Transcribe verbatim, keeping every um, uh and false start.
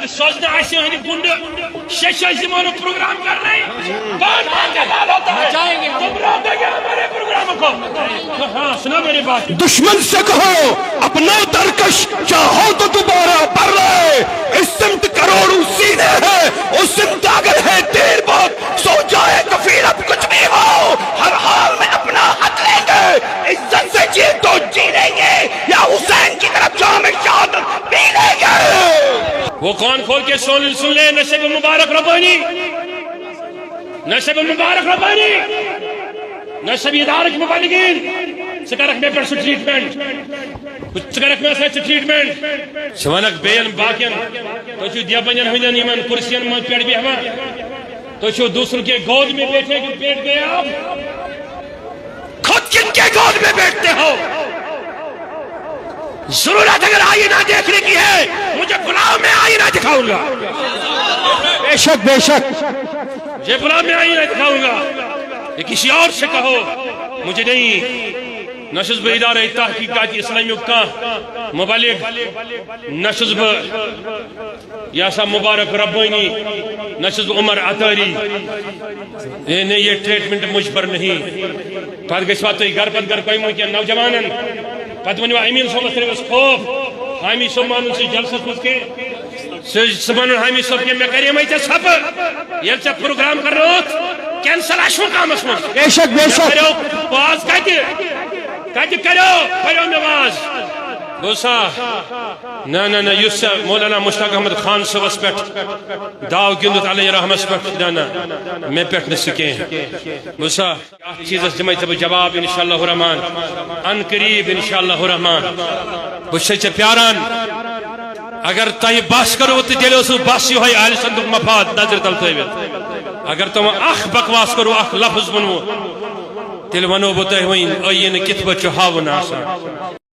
سوزنہٕ آسہِ یِہٕنٛدِ گُنڈٕ، شیٚچھِ ٲسۍ یِمو نہٕ پروگرام کرنَے۔ بہٕ وَنہٕ، مان کیا حال ہوتا ہے؟ تم لوگ کیا ہمارے پروگرام کو؟ ہاں، سنا میری بات۔ دشمن سے کہو، اپنا ترکش چاہو تو دوبارہ بھر لے۔ اس سمت کروڑوں سینے ہیں، اس سمت اگر ہے تیر بہت، سو جائے کفیل اب کچھ بھی ہو، ہر حال میں اپنا حق لیں گے۔ عزت سے جی تو جی لیں گے، یا حسین کی طرف جام شہادت پی لیں گے۔ وہ کون کھول کے سن سن لے، نشے پہ مبارک ربانی، نشے پہ مبارک ربانی، نشے پہ ادارک مبلغین۔ ژٕ کَرَکھ مےٚ پٮ۪ٹھ سُہ ٹریٹمنٹ، ژٕ کَرَکھ مےٚ سۭتۍ سُہ ٹریٹمنٹ۔ ژٕ وَنَکھ بیٚیَن باقیَن، تُہۍ چھِو دیوبندین ہٕنٛدٮ۪ن یِمَن کُرسیَن منٛز پٮ۪ٹھ بیٚہوان، تُہۍ چھِو دوسروں کے گود میں بیٹھے، جو بیٹھ گئے آپ۔ خود کن کے گود میں بیٹھتے ہو؟ ضرورت اگر آئینہ دیکھنے کی ہے، مجھے بلاؤ، میں آئینہ دکھاؤں گا۔ بے شک، بے شک۔ مجھے بلاؤ، میں آئینہ دکھاؤں گا۔ یہ کسی اور سے کہو، مجھے نہیں۔ نہ چھُس بہٕ ادارہ تحقیقات اسلامیُک کانٛہہ مبلغ، نہ چھُس بہٕ یہِ ہسا مبارک ربانی، نہ چھُس بہٕ عمر عطاری۔ اے نہیں، یہ ٹریٹمنٹ مجھ پر نہیں۔ پتہٕ گژھوا تُہۍ گرٕ پتہٕ گرٕ، تۄہہِ مہٕ کینٛہہ نوجوانن۔ پتہٕ ؤنِو امین صٲبس ترٲوِس خوف، حامی صٲب مانُن سُہ جلسس منٛز کینٛہہ۔ سُہ، سُہ ونُن حامی صٲب کینٛہہ، مےٚ کریمے ژےٚ ژھۄپہٕ۔ ییٚلہِ ژےٚ پروگرام کرنووُتھ کینسل آسہِ مقامس منٛز۔ بے شک، بے شک۔ کریو واز کتہِ؟ کتہِ کریو؟ کریو مےٚ واز۔ گوٚو سا؟ نہ، نہ، نہ، یُس ژےٚ مولانا مشتاق احمد خان صٲبس پٮ۪ٹھ داو گِنٛدُت علیہ رحمس پٮ۪ٹھ، نہ، نہ، مےٚ پٮ۪ٹھ نہٕ سُہ کینٛہہ۔ بوٗزتھا؟ اَتھ چیٖزس دِمے ژےٚ بہٕ جواب انشاءاللہ الرحمن، ان قریب انشاءاللہ الرحمن۔ بہٕ چھُسے ژےٚ پیاران۔ اگر تۄہہِ بس کوٚروٕ تہٕ تیٚلہِ اوسوٕ بس یِہوٚے اہل سنتُک مفاد نظرِ تل تھٲوِتھ۔ اگر تِمو اکھ بکواس کوٚروٕ، اکھ لفظ ووٚنوٕ، تیٚلہِ ونو بہٕ تۄہہِ وۄنۍ ٲییٖنہٕ کِتھ پٲٹھۍ چھُ ہاوُن آسان۔